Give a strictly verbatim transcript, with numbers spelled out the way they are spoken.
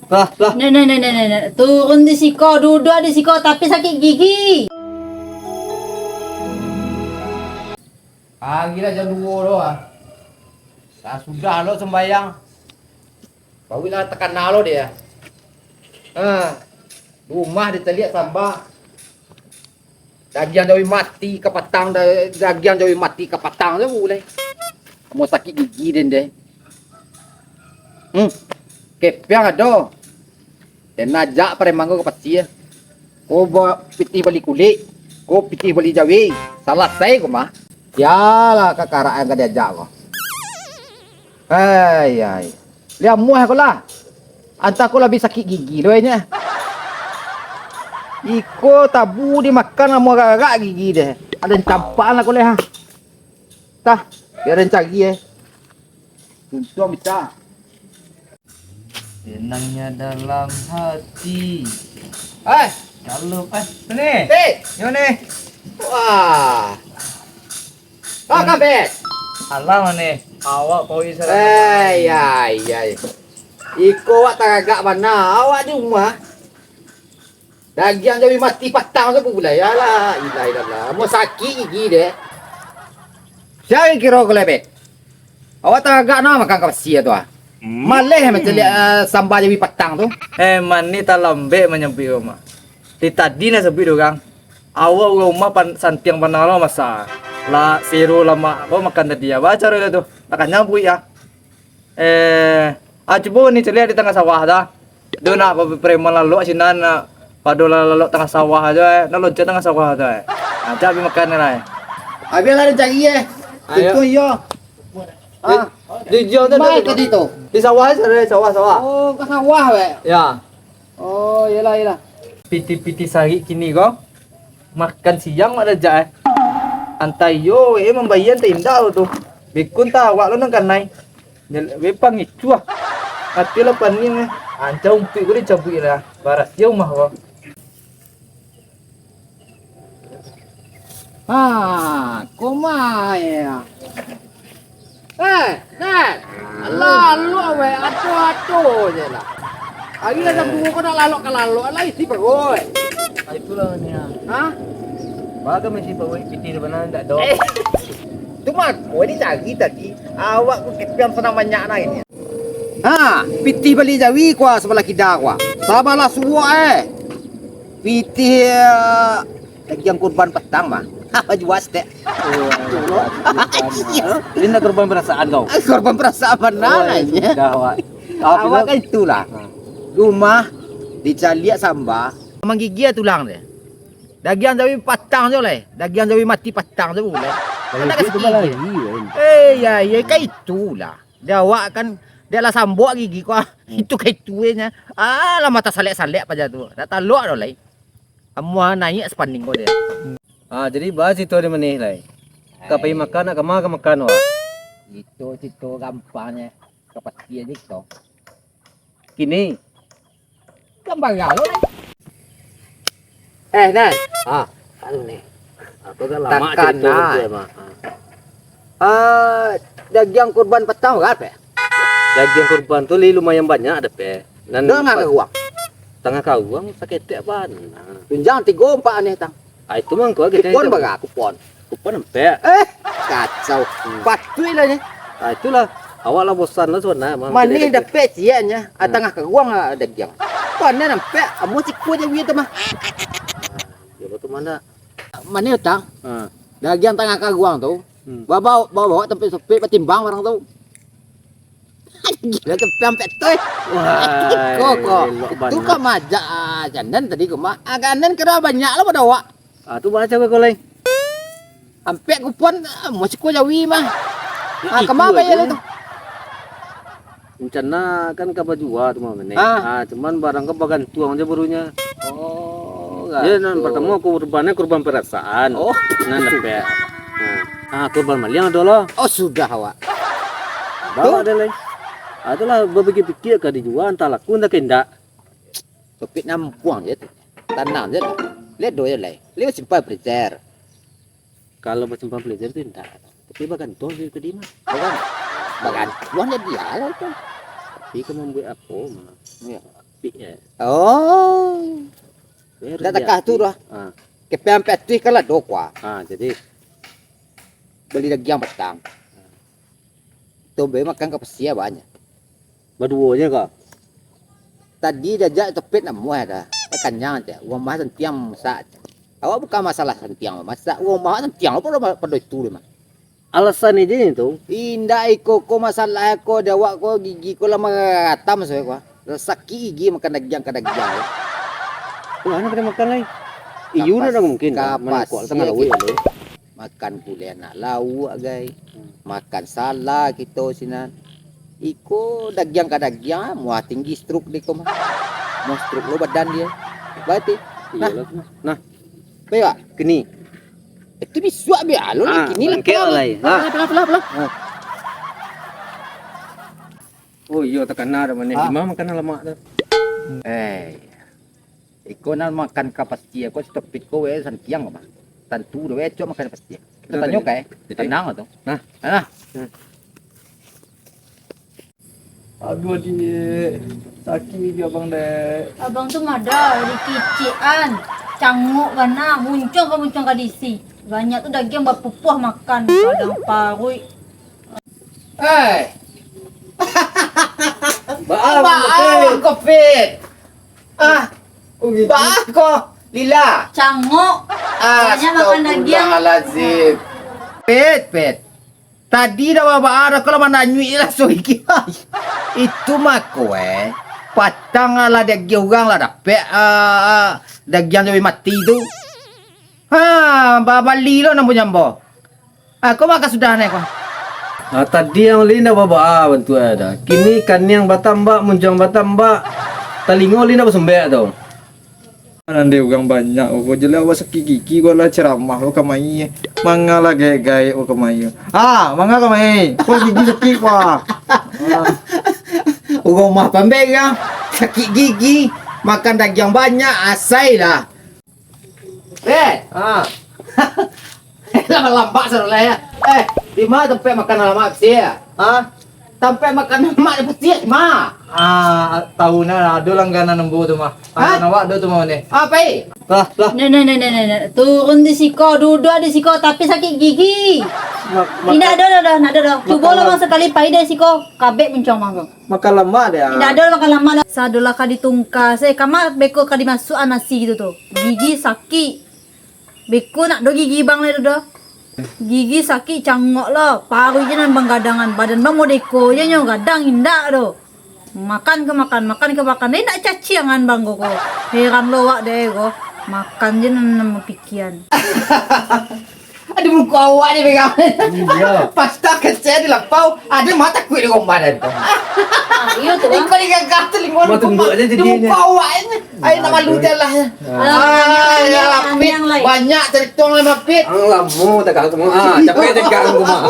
Lah, lah. Nek, nek, nek, nek, nek, nek. Turun di siko, duduak di siko, tapi sakik gigi. Pagi lah jam duo lo, ah. Lah sudah lo sembayang. Baru lah takana lo dia. Ah, rumah dicaliak samba. Dagiang jawi mati kapatang, da-, dagiang jawi mati kapatang tu bulai. Mau sakik gigi den deh. Hmm. Kepiang ado. Den ajak pareman ko ka pasia. Ko ba-, pitih bali kulik, ko pitih bali jawi. Salasai ko mah. Sialah kakarak yang ka diajak ko. Hai, hai. Liamuah ko lah. Antah ko labiah sakik gigi lo nyo. Iko tabu dimakan amuah gagak gigi deh. Ado campakan lah ko leh ha. Tah, biar den cari eh. Tuntuang bisa. Tenangnya dalam hati. Eh, kalau eh ni. Eh, yo ni. Wah. Kau kan bet. Alah mane, awak koi salah. Eh, ya, ya. Iko awak tagagak bana, awak di rumah. Dagiang jawi mati patang tu pulai. Alah, ilah, ilah, ilah. Mau sakik gigi deh. Siapa kiro ko lebek? Awak tagagak na makan ka pasia tu ah. Maleh macam lihat uh, samba jawi patang tu. Eh, mani talambek manyampi rumah. Di tadi na sabuik dek urang. Awak urang umah pan-, santiang bana lo masa. Lah, siro lamak ko makan tadi. Ba caro tu. Nak kanyang puik ah. Eh, ah, cubo ni caliak di tangah sawah tu. Tu nak pa-, preman lalok sinan nak pado la-, lalok tangah sawah ajo eh. Nak loncat tangah sawah tu eh. Ah, cak bi makan ni lah eh. Habis lah dicari eh. Ayo. Itu iyo. Ah. Di, di, di, di, Mai di, tadi tu. Di sawah aja, di sawah, sawah. Oh, ke sawah weh. Ya. Oh, iyalah, iyalah. Pitih-pitih sarik kini ko, makan siang wak dajak eh. Antah iyo, eh, mambayia antah indak tu. Bikun tah awak lo nan kanai. Nyel-, weh pangicuah. Ati lah paning eh. Anca umpik ko dicabuik lah. Barasiah rumah ko. Ha, koma ya. Eh, Nat. Lalok weh, ato-ato je lah. Hari lah jam duo ko nak lalok ka lalok, lah isi paruik. Ah, itulah ni ah. Ha? Baga mesti paruik pitih di mana ndak do. Eh. Tu mah, kau ni cari tadi. Awak ko kepiang sanang banyak nah ini. Ha, pitih bali jawi kua sabalah kida kua. Sabalah suok eh. Pitih eh, dagiang kurban patang mah. Apa jual stek? Iyo. Ini nak kurban perasaan kau. Kurban perasaan bana lah ini. Sudah awak. Awak kan itulah. Ha. Rumah dicaliak samba. Manggigia tulang dia. Dagiang jawi patang jo lai. Dagiang jawi mati patang jo lai. Kalau itu mah lagi, kan. Eh, ya, ya, kan itulah. Dia awak kan, dia lah sambok gigi kau. Itu ka itu nya. Ah, lah mata salek-salek paja tu. Dak talok doh lai. Amuah naik spanding kau dia. Ah, jadi bahas itu ada manih lai. Ka pai makan, nak kama ka makan wak. Itu situ gampangnya. Kapasti aja kau. Kini. Gambar galo. Eh, Nan. Ah, anu ni. Aku kan lama takana cerita dia mah. Ah, dagiang kurban patang berapa? Dagiang kurban tu li lumayan banyak dapek. Nan tangah karuang. Tangah karuang saketek bana. Tunjang tigo ampek aneh tang. Ah, itu mah kau kita kupon itu. Bara kupon? Kupon ampek. Eh, kacau. Hmm. Patuih lah ni. Ah, itulah. Awak lah bosan lah sebenarnya. Manih dapek cieknya. Ah, tangah karuang lah dagiang. Panen ampek. Amuah siko jawi tu mah. Yo tu mana? Manih tang. Ah. Dagiang tangah karuang tu. Hmm. Bawa, bawa, bawa tampek sopek, batimbang barang tu. Gila tu, ampek tu, eh. Wah, kok, kok. Itu kok majak, ah, jandan tadi kok, Mak. Ah, kanan kira banyak lah pada awak. Ah, tu baca kau lain. Ampek kupon, ah, masih kau jawi, mah. Ah, kama bayar tu? Rencana kan ka bajua tu mah, Nek. Ah. Ah, cuman barang ka bagantuang aja barunya. Oh, ya, nan pertama kurbannyo kurban perasaan. Oh. Nan dapek. Nah. Ah, kurban maliang ado lah. Oh, sudah awak. Bawa deh, lai. Ah, itulah bapikir-pikir ka dijua, antah laku, antah ka indak. Topik nampuang je tu. Tanang je lah. Lihat doh je, lai. Lihat simpan preser. Kalau basimpan pelajar tu indak. Tapi bagantuang je tadi mah. Bagan-, bagantuang je dia lah tu. Tapi ka mambuek apo mah? Iya. Oh. Ndak takah tu doh. Ha. Kepeang patuih kan lah do kuah. Ha, jadi beli dagiang patang. Tu be makan ka pasia banyak. Baduo je ka? Tadi diajak topet namuah dah. Eh, kanyang je. Urang mah santiang masak. Awak bukan masalah santiang masak. Urang mah santiang pado, pado itu deh mah. Alasan ije tu. Indak iko ko masalah ko di awak ko gigi ko lah maratam sajo ko. Lah sakik gigi makan dagiang ka dagiang. Wah, anak kena makan lai. Iyo, nak dah mungkin. Kapas, kapas, tangah lauik. Makan gulai anak lauak, gai. Hmm. Makan sala kito sinan. Iko dagiang ka dagiang, muah tinggi stroke deh ko mah. Muah stroke lo badan dia. Berarti. Nah. Iyolah, nah. Nah. Baik, Pak. Kini. Itu bisuak biar lo. Ah, kini lah, bangkit lah, lah. Ah. Pelah, pelah, pelah, pelah. Ah. Oh iyo, takana dah manih. Ah. Di ma makanan lamak tu? Eh. Iko nan makan ka pasia ko, stop it ko we santiang ko mah. Tantu doh we cok makan ka pasia. Kita tanyo kai. Tanang tu. Nah. Nah. Hmm. Aduh, Adik. Sakik gigi abang, Dek. Abang tu madah dari kicikan. Cangok bana, muncuang ka muncuang ka disi. Banyak tu dagiang bapupuah makan, kadang paruik. Hei. Baa, baa, Covid. Ah. Oh, gitu. Baa ko, Lila. Cangok. Banyak makan dagiang. Astagfirullahalazim. Pit, Pit. Tadi dah babaa dah, kalau mandanyuik lah suruh gigi. Itu mako, eh. Patang lah dagiang urang lah dapek, ah, dagiang dari mati tu. Ha, babali lo nan punyo ambo. Ah, ko maka sudah ne ko. Ah, tadi yang li ndak babaa bantuak dah. Kini kaniang batambak, muncuang batambak. Talingo li ndak basumbek tu. Nan dek urang banyak ko, jelas awak sakik gigi ko lah ceramah ko kamai. Manga lah gaek-gaek ko kamai. Ah, manga kamai. Ko gigi sakik ko. Urang mah pambek urang sakik gigi, makan dagiang banyak, asai lah. Eh, ha. Lambak-lambak sadolah ya. Eh, di ma tampek makan lamak pasia? Ha? Tampek makan lamak di pasia di ma? Ah, tahu nah, ado langganan ambo tu mah. Ha? Langganan awak ado tu mah ni. Apo, eh? Lah, lah. Nah, nah, nah, nah, nah, nah. Turun di siko, duduak di siko, tapi sakik gigi. Ma-, makan. Indak ado, ado, ado, ado. Cubo lah, Bang, sakali pai dari siko, kabek muncuang mangko. Makan lamak deh, ah. Indak ado makan lamak dah. Sadolah ka ditungkas, eh, kama beko ka dimasuak-an nasi gitu tu. Gigi sakik. Beko nak do gigi bang lai tu doh. Gigi sakik cangok lo, paruik je nan banggadangan, badan bang modeko je nyo, gadang indak do. Makan ke makan, makan ke makan, indak caciangan bang ko ko. Heran lo awak deh ko. Makan je nan, nan mapikian. Aduh, muko awak ni pegang. Iyo. Pasta kecek di lapau, ado mata kuik di rumah dah tu. Ah, iyo tu, Bang. Iko digagah telingo. Mah tunduk aja jadi. Di muko awak ni. Ai, nak malu je lah ya. Ah. Ah, ya, lapik. Banyak cerita lah, Mapit. Ang lamo tak kau mah. Ah, capek cegah aku mah.